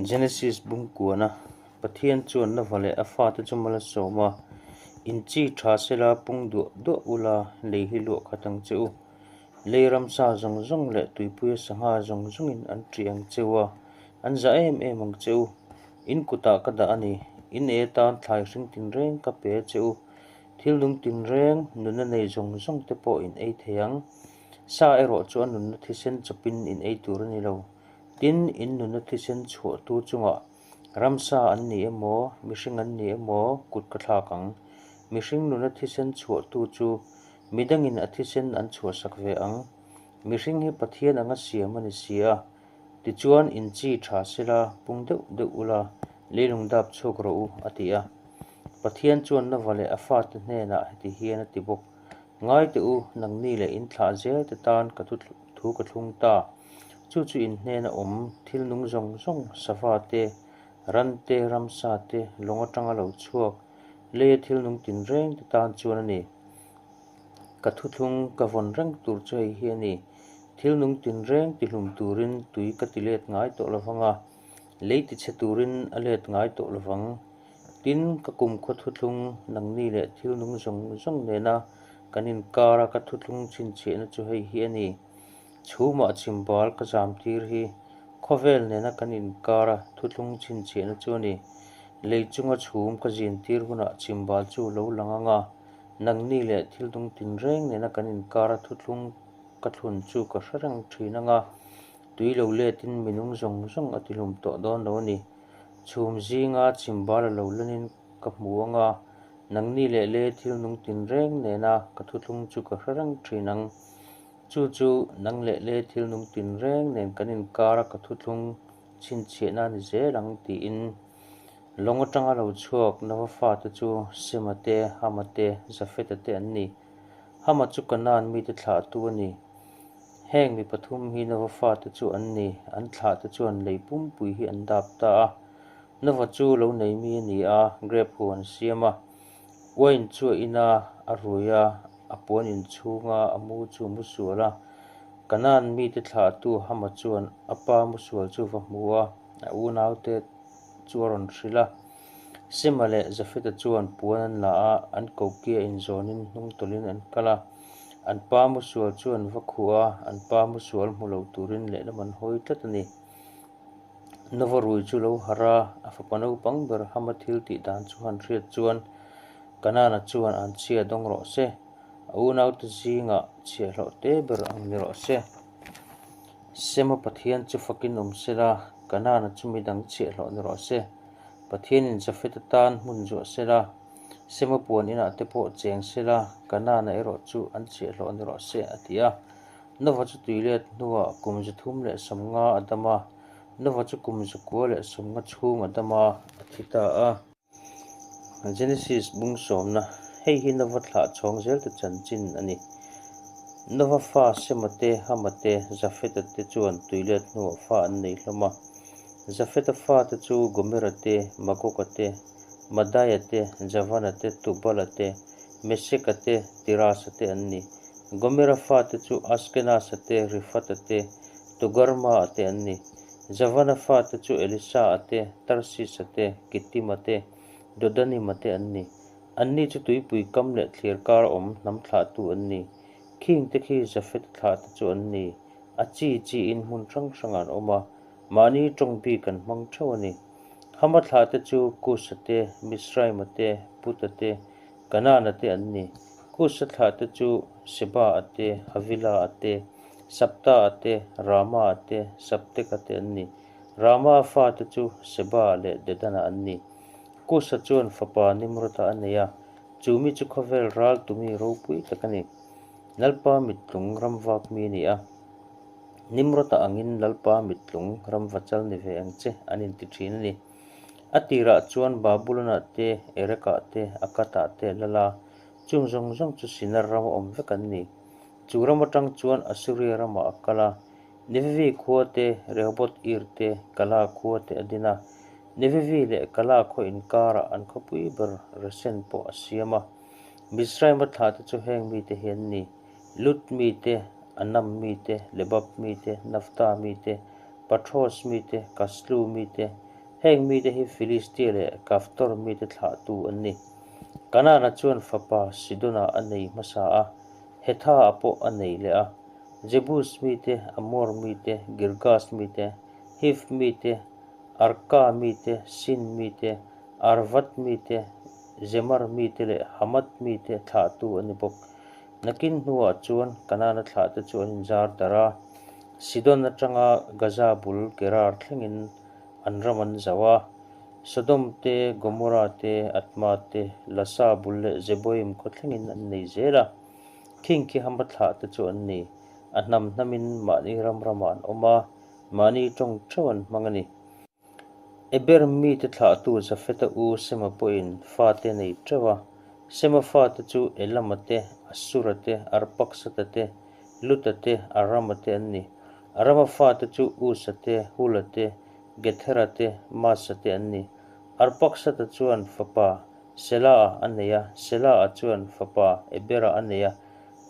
Genesis bungkuana Pathian chuan Nova leh a fate chu mal a sawm a, In chi tha sela pung duah duah ula lei hi luah khat ang che u. Lei ramsa zawng zawng leh tuipuia sangha zawng zawngin an ṭih ang che u a, an za em em ang che u. In kutah ka dah a ni, in ei atan thlai hring tinreng ka pe a che u. Thil nung tinreng, nunna nei zawng zawng te pawh in ei thei ang. Sa erawh chu a nunna thisen chawpin in ei tur a ni lo. Tin, in nunna thisen chhuahtu chungah ramsa an ni emaw, mihring an ni emaw kut ka thlak ang. Mihring nunna thisen chhuahtu chu midangin a thisen an chhuahsak ve ang. Mihring hi Pathian anga siam a ni si a. Tichuan, in chi tha sela, pung deuh deuh ula, leilung dap chhuak rawh u, a ti a. Pathian chuan Nova leh a fate hnenah heti hian a ti bawk, Ngai teh u, nangni leh in thlah zel te tan ka thu ka thlung ta. Chu chu in hnena awm thil nung zawng zawng, sava te, ran te, ramsa te, lawng atanga lo chhuak, leia thil nung tinreng te tan chuan a ni. Ka thuthlung ka vawn reng tur chu hei hi a ni, thil nung tinreng tihlum turin tui ka ti let ngai tawh lovang a, lei tichhe turin a let ngai tawh lovang. Tin, ka kumkhaw thuthlung nangni leh thil nung zawng zawng nena kan inkara ka thuthlung chhinchhiahna chu hei hi a ni. Chhumah chhimbal ka zam tir hi khawvel nena kan inkara thuthlung chhinchhiahna chu a ni. Lei chunga chhum ka zin tir hunah chhimbal chu lo lang ang a, nangni leh thil nung tinreng nena kan inkara thuthlung ka thlun chu ka hre reng thin ang a, tui lo letin mi nung zawng zawng a tihlum tawh dawn lo a ni. Chhum zinga chhimbal a lo lanin ka hmu ang a, nangni leh le thil nung tinreng nena ka thuthlung chu ka hre reng thin ang. Chu chu nang leh le thil nung tinreng nen kan inkara ka thuthlung chhinchhiahna a ni zel ang tiin lawng atanga lo chhuak Nova fate chu Sema te, Hama te, Jafeta te an ni. Hama chu Kanaan mite thlahtu a ni. Heng mi pathum hi Nova fate chu an ni, an thlahte chuan lei pumpui hi an dap ta a. Nova chu lo nei mi a ni a, grape huan a siam a. Wine chu a in a, a rui a, a puan inchhunga a mu chu a mu sual a. Kanaan mite thlahtu Hama chuan a pa mu sual chu va hmu a, a unaute chu a rawn hrilh a. Sema leh Jafeta chuan puan an la a, an kokia inzawnin hnung tawlhin an kal a. An pa mu sual chu an va khuh a, an pa mu sual hmu lo turin lehlam an hawi tlat a ni. Nova rui chu lo harh a, a fapa naupang ber Hama thil tih dan chu han hriat chuan Kanana chuan an chhia dawng rawh se, a unaute zingah chhiahhlawh te ber ang ni rawh se. Sema Pathian chu fakin awm sela, Kanana chu midang chhiahhlawh ni rawh se. Pathianin Jafeta tan hmun zuah sela, Sema puan inah te pawh cheng sela, Kanana erawh chu an chhiahhlawh ni rawh se, a ti a. Nova chu tui let hnuah kum 350 a dam a, Nova chu kum 950 chhung a dam a, a thi ta a. Genesis bung sawmna, Hei hi Nova thlah chhawng zelte chanchin a ni. Nova fa Sema te, Hama te, Jafeta te chuan tui let hnuah fa an nei hlawm a. Jafeta fate chu Gomera te, Magoga te, Madaia te, Javana te, Tubala te, Meseka te, Tirasa te an ni. Gomera fate chu Askenasa te, Rifata te, Togarma-a te an ni. Javana fate chu Elisa-a te, Tarsisa te, Kittima te, Dodanima te an ni. Anni chu tuipui kam leh thlir kar awm hnam thlahtu an ni. Khing te khi Jafeta thlahte chu an ni. A chi chiin hmun hrang hrangah an awm a, mahni tawng bik an hmang theuh a ni. Hama thlahte chu Kusa te, Misraima te, Puta te, Kanana te an ni. Kusa thlahte chu Seba-a te, Havila-a te, Sapta-a te, Rama-a te, Sapteka te an ni. Rama-a fate chu Seba leh Dedana an ni. Kusa chuan fapa Nimrod-a a nei a, chu mi chu khawvel ral tumi ropui tak a ni. Lalpa mittlung ramvak mi a ni a. Nimrod-a angin Lalpa mittlung ramvachal ni ve ang che an inti thin a ni. A tirah chuan Babulon-ah te, Erek-ah te, Akkad-ah te a lal a, chung zawng zawng chu Sinar rama awm vek an ni. Chu ram atang chuan Assuria ramah a kal a, Nivevi khua te, Rehoboth-ir te, Kala khua te a din a. Nivevi leh Kala khaw inkarah an khawpui ber Resen pawh a siam a. Mizraim-a thlahte chu heng mite hi an ni, Lut mite, Anam mite, Lebab mite, Nafta mite, Pathros mite, Kaslu mite, Heng mite hi Filistia leh Kaftor mite thlahtu an ni. Kanaana chuan fapa Sidona a nei hmasa a, Hetha-a pawh a nei leh a. Jebus mite, Amor mite, Girgas mite, Hiv mite, Arka mite, Sin mite, Arvad mite, Zemar mite leh Hamath mite thlahtu a ni bawk. Nakin hnuah chuan Kanaana thlahte chu an inzar darh a, Sidon atanga Gaza bul Gerar thlengin an ram an zauh a. Sodom te, Gomorra te, Adma te, Lasa bul leh Zeboim khaw thlengin an nei zel a. Khing khi Hama thlah te chu an ni. A hnam hnamin mahni ram ramah an awm a, mahni tawng theuh an hmang a ni. Eber mite thlahtu Jafeta u Sema pawhin fate nei teuh a. Sema fate chu Elama te, Asura te, Arpaksata te, Luta te, Arama te an ni. Arama fate chu Usa te, Hula te, Gethera te, Masa te an ni. Arpaksata chuan fapa Sela-a a nei a, Sela-a chuan fapa Ebera a nei a,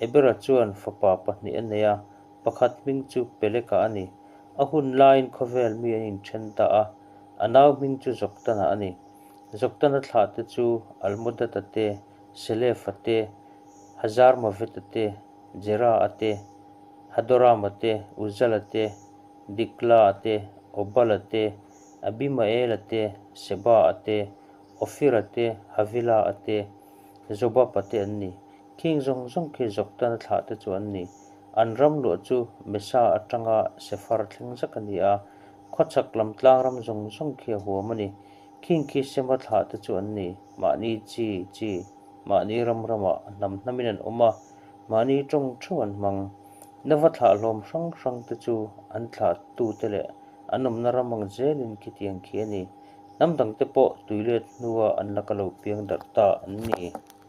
Ebera chuan fapa pahnih a nei a, pakhat hming chu Peleka a ni. A hun laiin khawvel mi an inthen ta a, a nau hming chu Joktana a ni. Joktana thlahte chu Almodata te, Selefa te, Hazarmaveta te, Jera-a te, Hadorama te, Uzala te, Dikla-a te, Obala te, Abimaela te, Seba-a te, Ofira te, Havila-a te, Zobaba te an ni. Khing zawng zawng khi Joktana thlahte chu an ni. An ram luah chu Mesa atanga Sefar thleng zak a ni a, khawchhak lam tlang ram zawng zawng khi a huam a ni. Khing khi Sema thlahte chu an ni. Mahni chi chi, mahni ram ramah hnam hnamin an awm a, mahni tawng theuh an hmang. Nova thlah hlawm hrang hrang te chu an thlahtute leh an awmna ram ang zelin khitiang khi a ni. Hnam dangte pawh tuilet hnua an laka lo piang darh ta an ni.